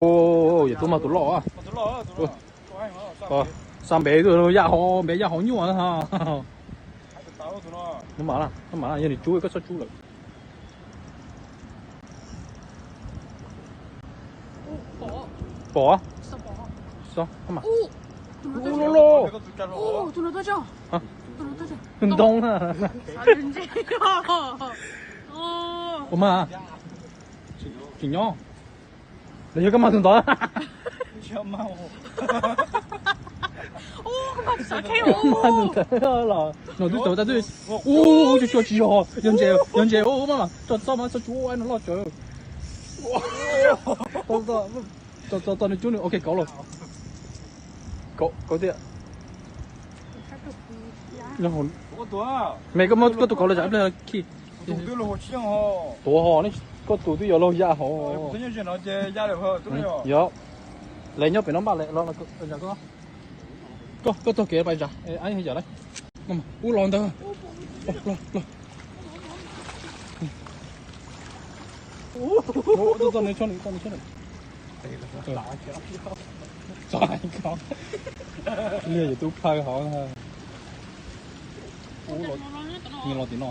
Yog tub mas tus loj. Xa npev, yaj hov, npev yaj hov nyuaj na. Nov mas, nov mas yog nws cub koj txhob cub lawm. Pom. Loj loj. Tus ntoo na. Ua mas tsis nyob. Los yog koj mas tus ntawd. Koj mas tus ntawd los no twb tau tau twb. Ub, tsis yog, tsis yog, yog ntses, yog ntses. Ub, mas tso txob mas txhob cub, no loj tsawv. Tso txob nws cub nws, ok, kauv los. Kauv tiag. Me koj muab koj tus kauv los tsam ib pliag khi. Tuav ho, koj tus twb yuav laug yaj hov. Yog, lawv nyob pem no npaj lawm. Koj, koj taug kev pais zas, yam lawm. Ub, los ntag. Liaj yus tub plhaw hov. Ub, los tim no.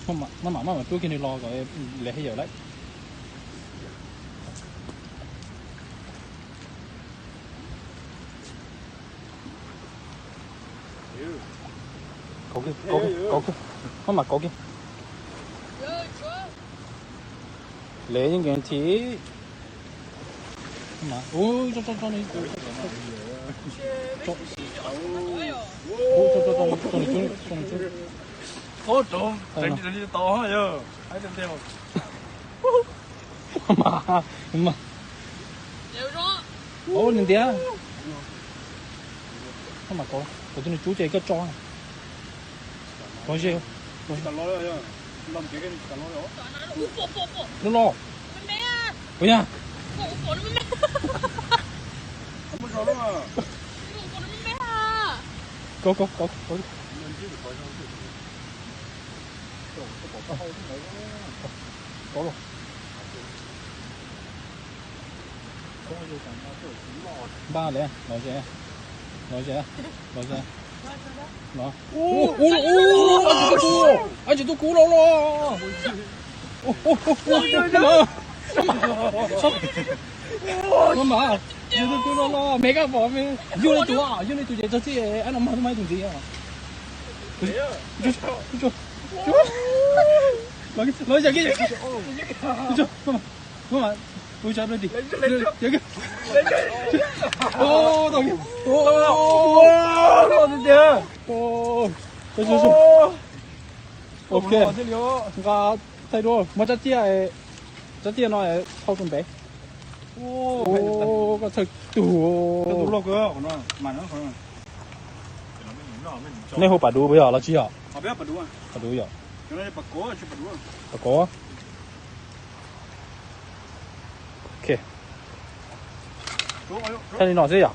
Maj mam, maj mam rub kiag nws los kom lawv haj yam lawm. Kauv kiag, kauv kiag, kauv kiag. Maj mam kauv kiag. Lawv yeej nkees thiab. Ub, tso, tso, tso, tso, tso, tso, tso, tso, tso, tso. Mas, mas, ub, nws ntiav. Maj mam kauv, kauv tus nws cub ces koj tso. Kauv ze. Loj los. Ua yog. Kauv, kauv, kauv, kauv. Kauv los. Npaj lawm, los ze, los ze, los ze. Ub, ub, ub, ub, ub, ub, ub, ab tsis tuaj kuv los los. Ub, ub, ub, ub, ub, mas, mas, mas, yus tuaj kuv los los, me koj pom me, yug li tus, yug li tus ces txog txij, ab no mas, mas tus ntxiv. Los, los, los, Ok, nqa thaij duab, muab tsab tiaj, tsab tiaj no thauj rau ntev. Koj txhawj tug. Nej hu pas duv puas yog los tsis yog? Pas duv yog. Pas kov. Ok. Thaij li no xwb yom.